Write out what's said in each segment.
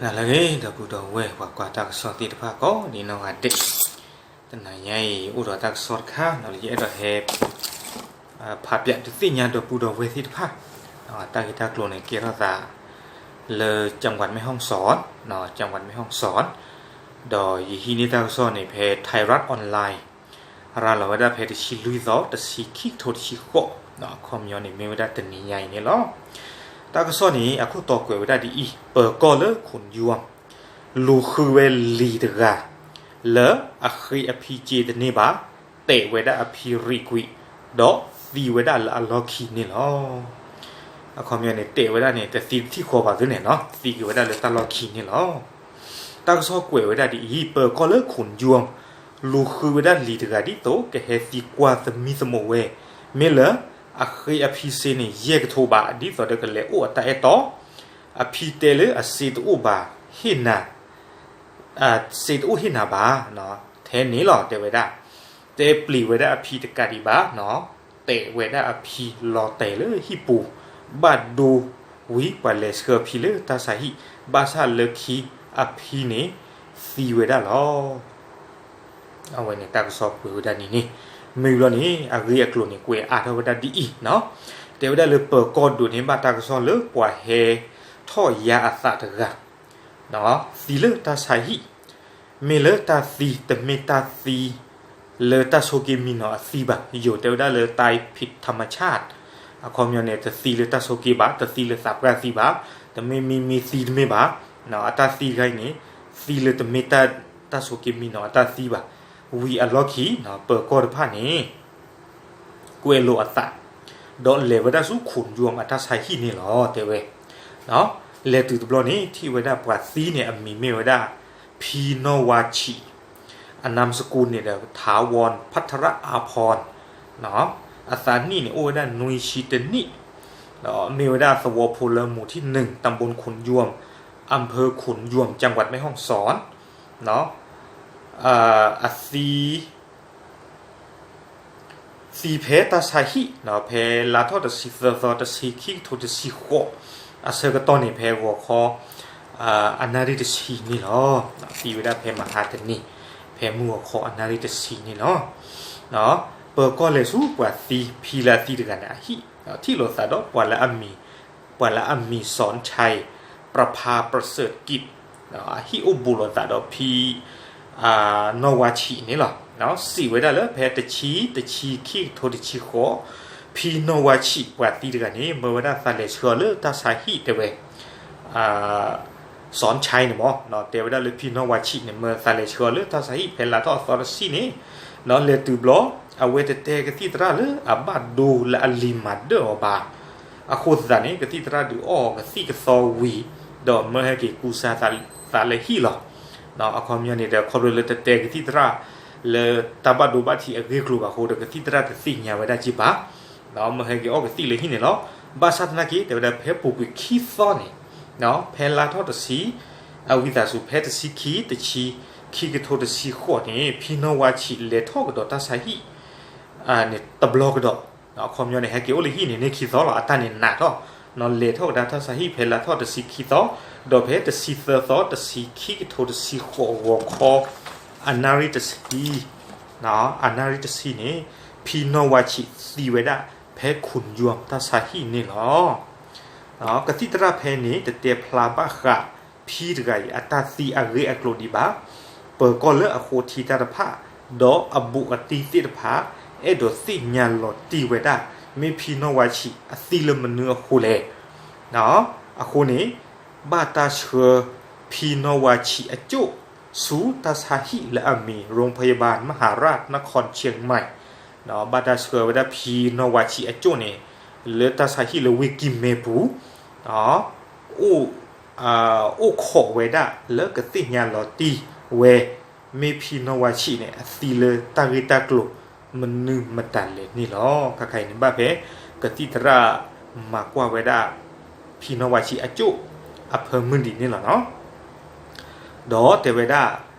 နၤလၢအဂ့ၤ ဒီပုၢ်ဒီဝဲၢ် ပှၤကွၢ်တၢ်ကစီၣ်သ့ၣ်တဖၣ်ကိးဒံးနီၢ်ဂၤဒဲး, တနၤညါအံၤ အိၣ်ဒီးတၢ်ကစီၣ်တခါ လၢယအဲၣ်ဒိးဟဲ ဖးဖျါဒုးသ့ၣ်ညါဒီပုၢ်ဒီဝဲၢ်သ့ၣ်တဖၣ်, တၢ်ဂ့ၢ်တၢ်ကျိၤန့ၣ် ကဲထီၣ်သးလၢ ကၠၣ်ဝးမဲၣ်ဟီၣ်စီၣ်, ကၠၣ်ဝးမဲၣ်ဟီၣ်စီၣ်, ဒီးယဟံးန့ၢ်တၢ်ကစီၣ်န့ၣ် ဖဲ Thai Rat Online ရၤလီၤဝဲဒၣ်ဖဲတဆံလွံၢ်သီ တဆံခံကထိတဆံဃိး, အခီပညီန့ၣ် မ့ၢ်ဝဲဒၣ်တနံၤညါအံၤန့ၣ်လီၤ. တၢ်ကစီၣ်န့ၣ် အခိၣ်တီကွဲးဝဲဒၣ်ဒ်အံၤ, ပၢၤကီၢ်လၢခိၣ်ယွမ် လူၤဃုဝဲလံၤတဂၤ လၢအဃ့အဖံစ့တန့ၢ်ဘၣ်, တဲာ်ဝဲဒၣ်အဖံရံၣ်ကွံာ်, ဒီးသံဝဲဒၣ်လၢအလီၢ်ခံန့ၣ်လီၤ. အခီပညီန့ၣ် တဲာ်ဝဲဒၣ်န့ၣ် တသံတထံၣ်ဃီဘၣ်သုန့ၣ်နီၤ, သံက့ၤဝဲဒၣ်လၢတၢ်လီၢ်ခံန့ၣ်လီၤ. တၢ်ကစီၣ်ကွဲးဝဲဒၣ်ဒ်အံၤ, ပၢၤကီၢ်လၢခိၣ်ယွမ် လူၤဃုဝဲဒၣ်လံၤတဂၤဒ်သိး ကဟဲသံကွၢ်သမံသမိးဝဲ, မ့ၢ်လၢအဃ့အဖံစ့န့ၣ် ယဲၢ်ကထိဘး ဒ်သိးဒီးကလဲၤအိၣ်အတၢ်အဲၣ်တီ, အဖံတဲလၢအစ့တအိၣ်ဘၣ်, ဟ့ၣ်နၤ စ့တအိၣ်ဟ့ၣ်နၤဘၣ်, ထဲန့ၣ်လီၤ တဲဝဲဒၣ်, တဲပျံၤဝဲဒၣ်အဖံတကးဒံးဘၣ်, တဲာ်ဝဲဒၣ်အဖံလီၤတဲာ်လၢဟံၣ်ပူၤ, ဘၣ်ဒိဝံၤပှၤလဲၤဆှၢအဖံလၢတၢ်ဆါဟံၣ်, ဘၣ်ဆၣ်လၢခံအဖံန့ၣ်သံဝဲဒၣ်လီၤ. အဝဲန့ၣ်တၢ်ကစီၣ်ကွဲးဝဲဒၣ်န့ၣ်န့ၣ်, မ့ၢ်ဘျီန့ၣ် အဂ့ၢ်အကျိၤန့ၣ် ကွဲးအါထီၣ်ဝဲဒၣ်ဒ်အံၤနီၤ, တဲဝဲဒၣ်လၢပၢၤကီၢ်ဒိးန့ၢ်ဘၣ်တၢ်ကစီၣ်လၢပှၤဟဲထီၣ်ယါအသးတဂၤ သံလၢတၢ်ဆါဟံၣ်, မ့ၢ်လၢတၢ်သံ တမ့ၢ်တၢ်သံလၢတၢ်ဆိးက့မံနီၤအသံဘၣ်, ယိၤတဲဝဲဒၣ်လၢ ตายผิดธรรมชาติ, အခီပညီန့ၣ် တသံလၢတၢ်ဆိးက့ဘၣ်, တသံလၢသးပှၢ်သံဘၣ်, တမ့ၢ်မံမံသံတမ့ၢ်ဘၣ်, အတၢ်သံတခါအံၤန့ၣ် သံလၢတမ့ၢ်တၢ်ဆိးက့မံနီၤအတၢ်သံဘၣ်, ဝံၤအလီၢ်ခံ ပၢၤကီၢ်တဖၣ်န့ၣ် ကွဲးလိာ်အသး, ဒီးလဲၤဝဲဒၣ်ဆူခိၣ်ယွမ်အတၢ်ဆါဟံၣ်န့ၣ်လီၤ တဲဝဲ. လဲၤတုၤတဘျီန့ၣ် ထံၣ်ဝဲဒၣ်ပှၤသံန့ၣ် အမံၤမ့ၢ်ဝဲဒၣ် ဖံနီၢ်ဝါဆံး, အနၢ်စကူန့ၣ်ဒီး ထၢဝီၣ် ဖးထရၣ်အါဖီၣ်, အသးနံၣ်န့ၣ် အိၣ်ဝဲဒၣ်နွံဆံတနံၣ်, ဒီးမ့ၢ်ဝဲဒၣ်သဝီဖိလၢမူၤထံၣ်နုၣ် ตำบลโขนยวม อำเภอโขนยวม จังหวัดแม่ฮ่องสอน, အသံ သံဖဲတၢ်ဆါဟံၣ် ဖဲလါထီၣ်တဆံသၢသီ တဆံခံကထိတဆံဃိး အဆၢကတီၢ်န့ၣ် ဖဲဂီၤခီ အနၣ်ရံၣ်တဆံန့ၣ်လီၤ. သံဝဲဒၣ်ဖဲမဟါတနံၤ ဖဲမုၢ်ဂီၤခီအနၣ်ရံၣ်တဆံန့ၣ်လီၤ. ပၢၤကီၢ်လဲၤဆူပှၤသံ ဖံလၢအသံတဂၤန့ၣ် အဟံၣ် ထံၣ်လိာ်သးဒီးပှၤလၢအမံၤ ပှၤလၢအမံၤ စီၣ်ဆဲး ပြဖါ ပြစၢၣ်ကံး အဟံၣ်အိၣ်ဘူးလိာ်သးဒီးဖံ နီၢ်ဝါဆံးန့ၣ်လီၤ. စံးဝဲဒၣ်လၢဖဲတဆံ တဆံခံကထိတဆံဃိး ဖံနီၢ်ဝါဆံးပှၤသံတဂၤန့ၣ် မၢဝဲဒၣ်သးလဲၤဆှၢအီၤလၢတၢ်ဆါဟံၣ်တဲဝဲ စီၣ်ဆဲးန့ၣ်မ့ၢ် တဲဝဲဒၣ်လၢဖံနီၢ်ဝါဆံးန့ၣ် မၢသးလဲၤဆှၢအီၤလၢတၢ်ဆါဟံၣ်ဖဲလါထီၣ်အသီတဆံန့ၣ် လဲၤတုၤဘျီ အဝဲတတဲကသံၣ်သရၣ်လၢအဘၣ်ဒိလၢအလံၤမၤဒၢၣ်အီၤဘၣ်. အဃိသတးန့ၣ် ကသံၣ်သရၣ်ဒုးအီၣ်ကသံၣ်ကသီဝံၤ ဒီးမၢဟဲက့ၤကူစါသးလၢဟံၣ်လီၤ. အခီပညီန့ၣ်ဒီး ခီဖျိလၢတတဲကသံၣ်သရၣ် လၢတၢ်ဘၣ်ဒိဘၣ်ထံးအဂ့ၢ်အကျိၤဘၣ်အဃိဒီး ကသံၣ်သရၣ်တသ့ၣ်ညါဝဲဒၣ်က့ၤဘၣ်. မၢဟဲက့ၤအီၣ်ကသံၣ်လၢဟံၣ်န့ၣ်လီၤ. ဘၣ်ဆၣ်သနာ်က့ တဲဝဲဒၣ်ဖဲပူၤကွံာ်ခံသီန့ၣ် ဖဲလါထီၣ်တဆံ အဝံသးစူၤ ဖဲတဆံခံ တဆံခံကထိတဆံဃိးန့ၣ် ဖံနီၢ်ဝါဆံးလဲၤထီၣ်ကဒီးတၢ်ဆါဟံၣ် န့ၣ်တဘျီကဒီး, အခီပညီန့ၣ် ဟဲက့ၤအိၣ်လၢဟံၣ်န့ၣ် န့ၢ်ခံသီလီၤ. အတၢ်န့ၣ်နးထီၣ် လဲၤထီၣ်ကဒါတၢ်ဆါဟံၣ်ဖဲလါထီၣ်တဆံခံသီ, ဒီးဖဲတဆံသၢသီ တဆံခံကထိတဆံဃိးဂီၤခီ အနၣ်ရံၣ်တဆံ အနၣ်ရံၣ်တဆံန့ၣ် ဖံနီၢ်ဝါဆံးသံဝဲဒၣ် ဖဲခိၣ်ယွမ်တၢ်ဆါဟံၣ်န့ၣ်လီၤ. ကသံၣ်သရၣ်ဖဲန့ၣ် တတဲဖျါဘၣ်ဃး ဖံတဂၤအံၤ အတၢ်သံအဂ့ၢ်အကျိၤဒံးဘၣ်. ပၢၤကီၢ်လၢအဃိထံတၢ်တဖၣ် ဒီးအဘူးအတံၢ်သ့ၣ်တဖၣ် အဲၣ်ဒိးသ့ၣ်ညါလီၤတံၢ်ဝဲဒၣ် မ့ၢ်ဖံနီၢ်ဝါဆံးအသံလၢမနုၤအဃိလဲၣ်. အဃိန့ၣ် ဘၣ်တၢ်ဆှၢဖံနီၢ်ဝါဆံးအကၠိၣ် ဆူတၢ်ဆါဟံၣ်လၢအမံၤ โรงพยาบาลมหาราชนครเชียงใหม่ ဘၣ်တၢ်ဆှၢဝဲဒၣ်ဖံနီၢ်ဝါဆံးအကၠိၣ်န့ၣ် လၢတၢ်ဆါဟံၣ်လၢဝ့ၢ်ကံၢ်မဲပူၤ အိၣ် အိၣ်ခိးဝဲဒၣ်လၢကသ့ၣ်ညါလီၤတံၢ်ဝဲ မ့ၢ်ဖံနီၢ်ဝါဆံးန့ၣ် အသံလၢတၢ်ဂ့ၢ်တၢ်ကျိၤမနုၤမတၤလဲၣ်န့ၣ်လီၤ. ခဲခါအံၤန့ၣ် ဘၣ်ဖဲ ကသံၣ်သရၣ်မၤကွၢ်ဝဲဒၣ် ဖံနီၢ်ဝါဆံးအကၠိၣ်အဖၢမုၢ်ဒံးန့ၣ်လီၤနီၤ. ဒီးတဲဝဲဒၣ်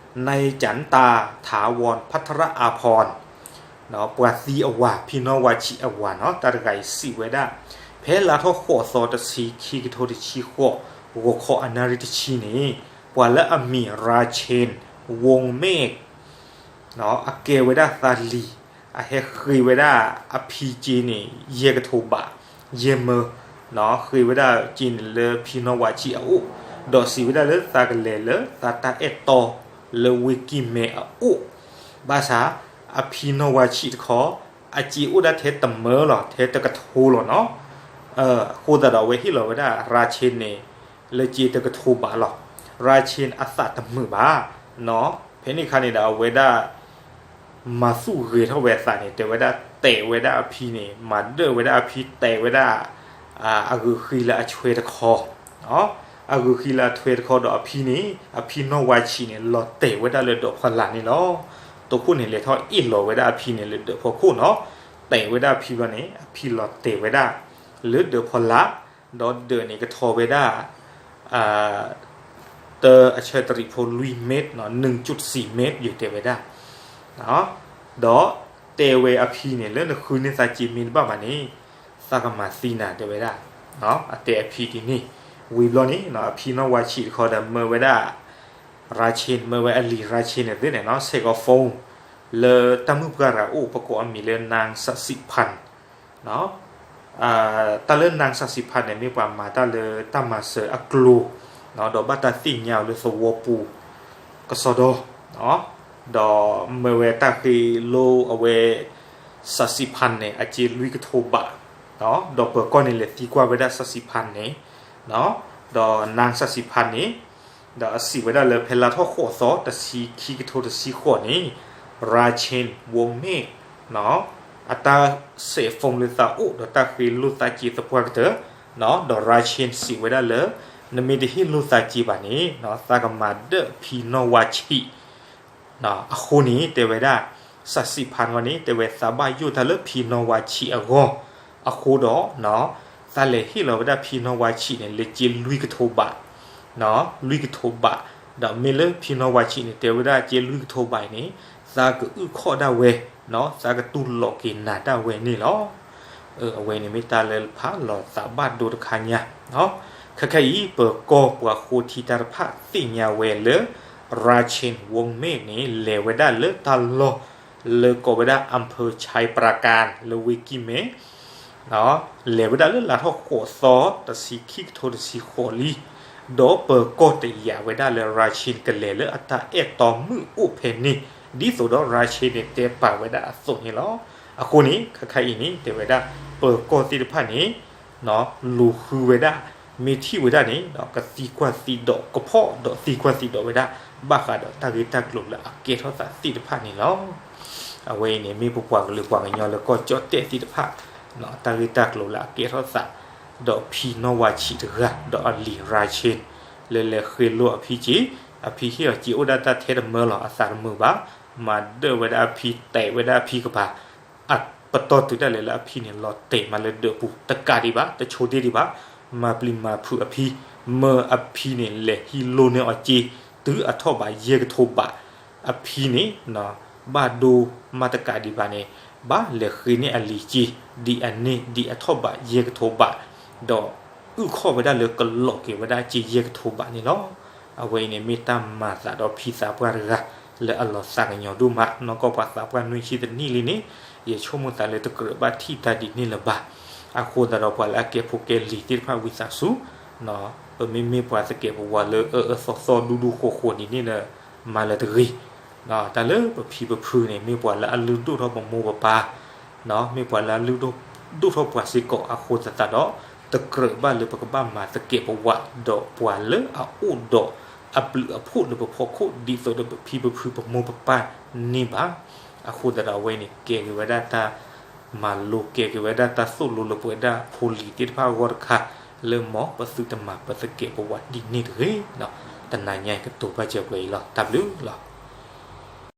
นายจันตาถาวรภัทรอาภรณ์ ပှၤသံအဝၤ ဖံနီၢ်ဝါဆံးအဝၤနီၤ တၢ်တဂၤအံၤစံးဝဲဒၣ် ဖဲလါထီၣ်ဃိးသီ တဆံခံကထိတဆံဃိး ဂီၤခီအနၣ်ရံၣ်တဆံန့ၣ် ပှၤလၢအမံၤ Rachin Wongmik အကဲဝဲဒၣ်သးလံၤ အဟဲဃ့ဝဲဒၣ်အဖံက့န့ၣ် ယဲၢ်ကထိဘး ယဲၢ်မၢ, ဃ့ဝဲဒၣ်က့န့ၣ်လၢဖံနီၢ်ဝါဆံးအအိၣ်, ဒီးစံးဝဲဒၣ်လၢသးကလဲၤလၢသးတၢ်အဲၣ်တီလၢဝ့ၢ်ကံၢ်မဲအအိၣ်, ဘၣ်ဆၣ် အဖံနီၢ်ဝါဆံးတခီ အက့အိၣ်ဒၣ်ထဲတမၢလီၤ, ထဲတကထိလီၤနီၤ. အဃိသတးဒီးအဝဲဟ့ၣ်လီၤဝဲဒၣ် Rachin န့ၣ် လၢက့တကထိဘးလီၤ. Rachin အသးတမုာ်ဘၣ်နီၤ. ဖဲန့ၣ်အခါန့ၣ်ဒီးအဝဲဒၣ် မၤသူၣ်ဂဲၤထီၣ်ဝဲအသးန့ၣ် တဲဝဲဒၣ် တဲာ်ဝဲဒၣ်အဖံန့ၣ် မၤဒၢၣ်ဝဲဒၣ်အဖံ တဲာ်ဝဲဒၣ် အဂုာ်ဃံလၢအဆွဲတခီ, အဂုာ်ဃံလၢအဆွဲတခီဒီးအဖံန့ၣ် အဖံနီၢ်ဝါဆံးန့ၣ် လီၤတဲာ်ဝဲဒၣ်လၢဒၢးဖီလာ်န့ၣ်လီၤ. တိခိၣ်န့ၣ် လဲၤထီၣ်အ့ၣ်လီၤဝဲဒၣ်အဖံန့ၣ်လၢဒၢးဖီခိၣ်နီၤ, တဲာ်ဝဲဒၣ်အဖံဘျီန့ၣ် အဖံလီၤတဲာ်ဝဲဒၣ် လၢဒၢးဖီလာ်, ဒီးဒၢးန့ၣ်ကထီဝဲဒၣ် တၢ်အဆၢတရံးဖိလွံၢ်မ့ၣ်, နုၢ်ကၠုၣ်စံမ့ၣ် ယတဲဝဲဒၣ်, ဒီးတဲဝဲအဖံန့ၣ် လၢနဃုန့ၢ်သးက့မ့ၢ်တဘၣ်ဘၣ်န့ၣ် သးကမၤသံနၤ တဲဝဲဒၣ်, အတဲအဖံဒ်န့ၣ်, ဝံၤဘျီန့ၣ် အဖံနီၢ်ဝါဆံးတခီဒီးမၢဝဲဒၣ် Rachin မၢဝဲအလံၤ Rachin န့ၣ်သ့န့ၣ်နီၤ ဆဲးကီး phone လၢတၢ်မုၣ်ပှၢ်တဂၤအိၣ် ပကိးအမံၤလၢ နၢင်းစးစံးဖၣ် တၢ်လၢ နၢင်းစးစံးဖၣ် န့ၣ် မ့ၢ်ပှၤမၤတၢ်လၢတၢ်မၤစၢၤအကျိၤ, ဒီးဘၣ်တၢ်သ့ၣ်ညါအီၤလၢသဝီပူၤကစီဒီ, ဒီးမၢဝဲတၢ်ဃ့လိအဝဲ စးစံးဖၣ် န့ၣ် အက့လွံၢ်ကထိဘး, ဒီးပၢၤကီၢ်န့ၣ် လဲၤသံကွၢ်ဝဲဒၣ်စးစံးဖၣ်န့ၣ်, ဒီး နၢင်းစးစံးဖၣ် န့ၣ် ဒီးအစံးဝဲဒၣ်လၢ ဖဲလါထီၣ်ဃိးသီ တဆံခံကထိတဆံဃိးန့ၣ် Rachin Wongmik အတၢ်စဲး phone လၢသးအိၣ် ဒီးတၢ်ဃ့လိသးက့သပှၢ်ကတၢၢ်, ဒီး Rachin စံးဝဲဒၣ်လၢ နမ့ၢ်တဟ့ၣ်လိသးက့ဘၣ်န့ၣ် သးကမၤဒၢၣ်ဖံနီၢ်ဝါဆံး အဃိန့ၣ် တဲဝဲဒၣ် စးစံးဖၣ်န့ၣ် တဲဝဲ သးဘၣ်ယိၣ်တၢ်လၢဖံနီၢ်ဝါဆံးအဂီၢ်, အဃိဒီး သးလဲၤဟ့ၣ်လီၤဝဲဒၣ်ဖံနီၢ်ဝါဆံးန့ၣ် လၢက့လွံၢ်ကထိဘး, လွံၢ်ကထိဘး, ဒီးမ့ၢ်လၢဖံနီၢ်ဝါဆံးန့ၣ် တဲဝဲဒၣ်က့လွံၢ်ကထိဘးအံၤန့ၣ် သးကအုၣ်ခီၣ်ဒၣ်ဝဲ, သးကတူၢ်လိာ်က့ၤနၤဒၣ်ဝဲန့ၣ်လီၤ. အဝဲန့ၣ်မ့ၢ်တၢ်လၢဖးလီၤသးဘၣ်ဒိတခါညါ, ခဲခဲအံၤ ပၢၤကီၢ်ပှၤဃိထံတၢ်တဖၣ်သ့ၣ်ညါဝဲလၢ Rachin Wongmik န့ၣ် လဲၤဝဲဒၣ်လၢတၢ်လီၢ် လၢကိးဝဲဒၣ် အၣ်ဖၢၣ် ဆဲးပြၣ်ကၣ် လၢဝ့ၢ်ကံၢ်မဲ လဲၤဝဲဒၣ်လၢလါထီၣ်ဃိးသီ တဆံခံကထိတဆံဃိးလံ, ဒီးပၢၤကီၢ်တယာ်ဝဲဒၣ်လၢ Rachin ကလဲၤလၢအတၢ်အဲၣ်တီမုၣ်အိၣ်ဖဲန့ၣ် ဒ်သိးဒီး Rachin န့ၣ် တဲပာ်ဝဲဒၣ်အသိးန့ၣ်လီၤ. အဃိန့ၣ် ခဲခဲအံၤန့ၣ် တဲဝဲဒၣ် ပၢၤကီၢ်သ့ၣ်တဖၣ်န့ၣ် လူၤဃုဝဲဒၣ်, မ့ၢ်ထံၣ်ဝဲဒၣ်န့ၣ် ကသံကွၢ်သံဒိး ကဖီၣ်ဒီးသံကွၢ်သံဒိးဝဲဒၣ် ဘၣ်ဃးဒီးတၢ်ဂ့ၢ်တၢ်ကျိၤလၢအကဲထီၣ်သးသ့ၣ်တဖၣ်န့ၣ်လီၤ. အဝဲအံၤန့ၣ် မ့ၢ်ပပှၤကလုာ်ပှၤကညီလၢကီၢ်ကၠီၣ်တဲၣ်သ့ၣ်တဖၣ် တၢ်ဂ့ၢ်တၢ်ကျိၤလၢအကဲထီၣ်သး ဒီးဖံနီၢ်ဝါဆံးတဂၤ ဒီးအလံၤ Rachin လၢလဲၤဃ့လိအဖံက့, အဖံဟ့ၣ်အီၤက့အိၣ်ဒၣ်တၢ်ထဲတမၢလီၤ အသးတမုာ်ဘၣ်, မၤဒၢၣ်ဝဲဒၣ်အဖံ တဲာ်ဝဲဒၣ်အဖံကပၤ အပတီၢ်တုၤဒၣ်လဲာ်လၢအဖံန့ၣ် လီၤတဲာ်မးလၢဒၢးပူၤ တကးဒံးဘၣ် တဆိဒ့ဒံးဘၣ်, မၤပျံၤမၤဖုးအဖံ, မၢအဖံန့ၣ် လဲၤဟံးလိန့ၢ်အီၤက့ တုၤအထီၣ်ဘးယဲၢ်ကထိဘး, အဖံန့ၣ် ဘၣ်ဒိမးတကးဒံးဘၣ်န့ၣ် ဘၣ်လဲၤဃ့န့ၢ်အလံၤက့ ဒ်အန့ၣ်ဒ်အထီၣ်ဘးယဲၢ်ကထိဘး, ဒီးအုၣ်ခီၣ်ဝဲဒၣ်လၢကလိးက့ၤဝဲဒၣ်က့ယဲၢ်ကထိဘးန့ၣ်လီၤ. အဝဲအံၤန့ၣ် မ့ၢ်တၢ်မၤသးဒီးဖံသးပှၢ်တဂၤ လၢအလီၤသးကညီၤဒိၣ်မး နီၢ်ကီၢ်ပှၤသးပှၢ်နွံဆံတနံၣ်လံန့ၣ် ယဆိကမိၣ်သးလၢတကြၢးဘၣ်ထံၣ်တၢ်ဒ်န့ၣ်လၢၤဘၣ်. အဃိသတးဒီးပှၤလၢအကဲဖိကဲလံၤသ့ၣ်တဖၣ်ဝံသးစူၤ, ပမ့မ့ၢ်ပှၤသကဲးပဝးလၢအအၢအၢသီသီဒူဒူဃိးဃိးဒ်န့ၣ်ဒီး မၤလၢတဂ့ၤ. တၢ်လၢပဖံပဖုန့ၣ် မ့ၢ်ပှၤလၢအလုၢ်ဒိၣ်ထီၣ်ပမိၢ်ပပၢ်, မ့ၢ်ပှၤလၢအလုၢ်ဒိၣ်ထီၣ်ပှၤစ့ၢ်ကီးအဃိသတးဒီး တကြၢးဘၣ်လၢပကဘၣ်မၤသကဲးပဝးဒီးပှၤလၢအအိၣ်ဒီးအဘျုးအဖှိၣ်လၢပဖီခိၣ် ဒ်သိးဒီးပဖံပဖုပမိၢ်ပပၢ်န့ၣ်ဘၣ်. အဃိသတးဒီးအဝဲန့ၣ် ကဲက့ၤဝဲဒၣ်တၢ်မၤလိ ကဲက့ၤဝဲဒၣ်တၢ်သိၣ်လိလၢပဝဲဒၣ်ဖိလံၤသ့ၣ်တဖၣ်အဂီၢ်တခါ လၢမ်ပသုတမၤပသကဲးပဝးဒ်န့ၣ်တဂ့ၤ. တနၤညါအံၤကတိၤဘၣ်စၢၤပှဲၤအံၤလီၤ. တၢ်ဘျုးလီၤ.